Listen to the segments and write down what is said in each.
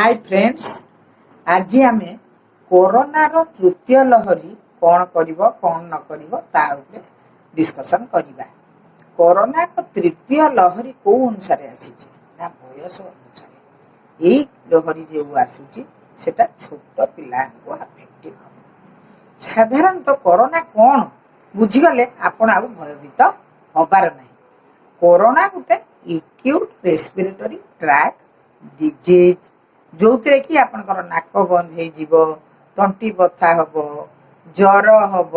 High friends, ଆଜି ଆମେ କରୋନାର ତୃତୀୟ ଲହରୀ କ'ଣ କରିବ, କ'ଣ ନ କରିବ, ତା ଉପରେ ଡିସ୍କସନ୍ କରିବା। କରୋନାର ତୃତୀୟ ଲହରୀ କେଉଁ ଅନୁସାରେ ଆସିଛି ନା ବୟସ ଅନୁସାରେ। ଏଇ ଲହରୀ ଯେଉଁ ଆସୁଛି, ସେଟା ଛୋଟ ପିଲାଙ୍କୁ ଆଫେକ୍ଟିଭ ହେବ। ସାଧାରଣତଃ କରୋନା କ'ଣ ବୁଝିଗଲେ ଆପଣ ଆଉ ଭୟଭୀତ ହବାର ନାହିଁ। କରୋନା ଗୋଟେ ଏକ୍ୟୁଟ୍ ରେସ୍ପିରେଟୋରୀ ଟ୍ରାକ୍ ଡିଜିଜ୍, ଯୋଉଥିରେ କି ଆପଣଙ୍କର ନାକ ବନ୍ଦ ହେଇଯିବ, ତଣ୍ଟି ବଥା ହବ, ଜ୍ୱର ହବ,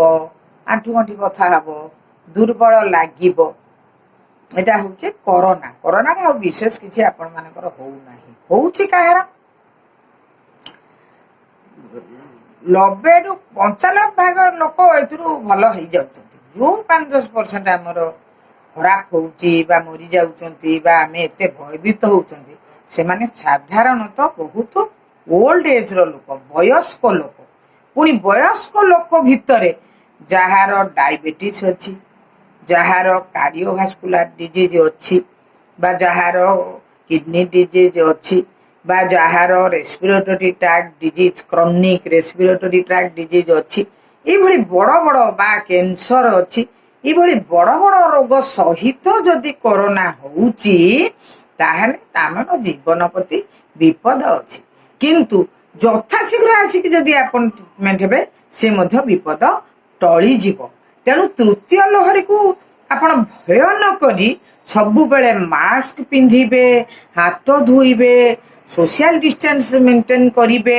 ଆଣ୍ଠୁ ଗଣ୍ଠି ବଥା ହବ, ଦୁର୍ବଳ ଲାଗିବ। ଏଇଟା ହଉଛି କରୋନା। କରୋନାରେ ଆଉ ବିଶେଷ କିଛି ଆପଣମାନଙ୍କର ହଉନାହିଁ। ହଉଛି କାହାର? 90ରୁ 95 ଭାଗ ଲୋକ ଏଥିରୁ ଭଲ ହେଇଯାଉଛନ୍ତି। ଯୋଉ 5-10% ଆମର ଖରାପ ହଉଛି ବା ମରିଯାଉଛନ୍ତି ବା ଆମେ ଏତେ ଭୟଭୀତ ହଉଛନ୍ତି, ସେମାନେ ସାଧାରଣତଃ ବହୁତ ଓଲ୍ଡ ଏଜ୍ର ଲୋକ, ବୟସ୍କ ଲୋକ। ପୁଣି ବୟସ୍କ ଲୋକ ଭିତରେ ଯାହାର ଡାଇବେଟିସ୍ ଅଛି, ଯାହାର କାର୍ଡ଼ିଓଭାସ୍କୁଲାର ଡିଜିଜ୍ ଅଛି ବା ଯାହାର କିଡନୀ ଡିଜିଜ୍ ଅଛି ବା ଯାହାର respiratory tract disease, chronic respiratory tract disease ଅଛି, ଏଇଭଳି ବଡ଼ ବଡ଼ ବା କ୍ୟାନ୍ସର ଅଛି, ଏଇଭଳି ବଡ଼ ବଡ଼ ରୋଗ ସହିତ ଯଦି କରୋନା ହଉଛି, ତାହେଲେ ଆମର ଜୀବନ ପ୍ରତି ବିପଦ ଅଛି। କିନ୍ତୁ ଯଥାଶୀଘ୍ର ଆସିକି ଯଦି ଆପଣ ଟ୍ରିଟମେଣ୍ଟ ହେବେ, ସେ ମଧ୍ୟ ବିପଦ ଟଳିଯିବ। ତେଣୁ ତୃତୀୟ ଲହରୀକୁ ଆପଣ ଭୟ ନ କରି ସବୁବେଳେ ମାସ୍କ ପିନ୍ଧିବେ, ହାତ ଧୋଇବେ, ସୋସିଆଲ ଡିଷ୍ଟାନ୍ସ ମେଣ୍ଟେନ୍ କରିବେ,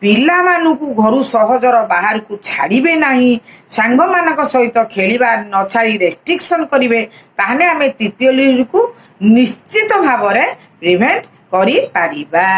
ପିଲାମାନଙ୍କୁ ଘରୁ ସହଜର ବାହାରକୁ ଛାଡ଼ିବେ ନାହିଁ, ସାଙ୍ଗମାନଙ୍କ ସହିତ ଖେଳିବା ନ ଛାଡ଼ି ରେଷ୍ଟ୍ରିକ୍ସନ୍ କରିବେ, ତାହେଲେ ଆମେ ତୃତୀୟ ଲହରୀକୁ ନିଶ୍ଚିତ ଭାବରେ ପ୍ରିଭେଣ୍ଟ କରିପାରିବା।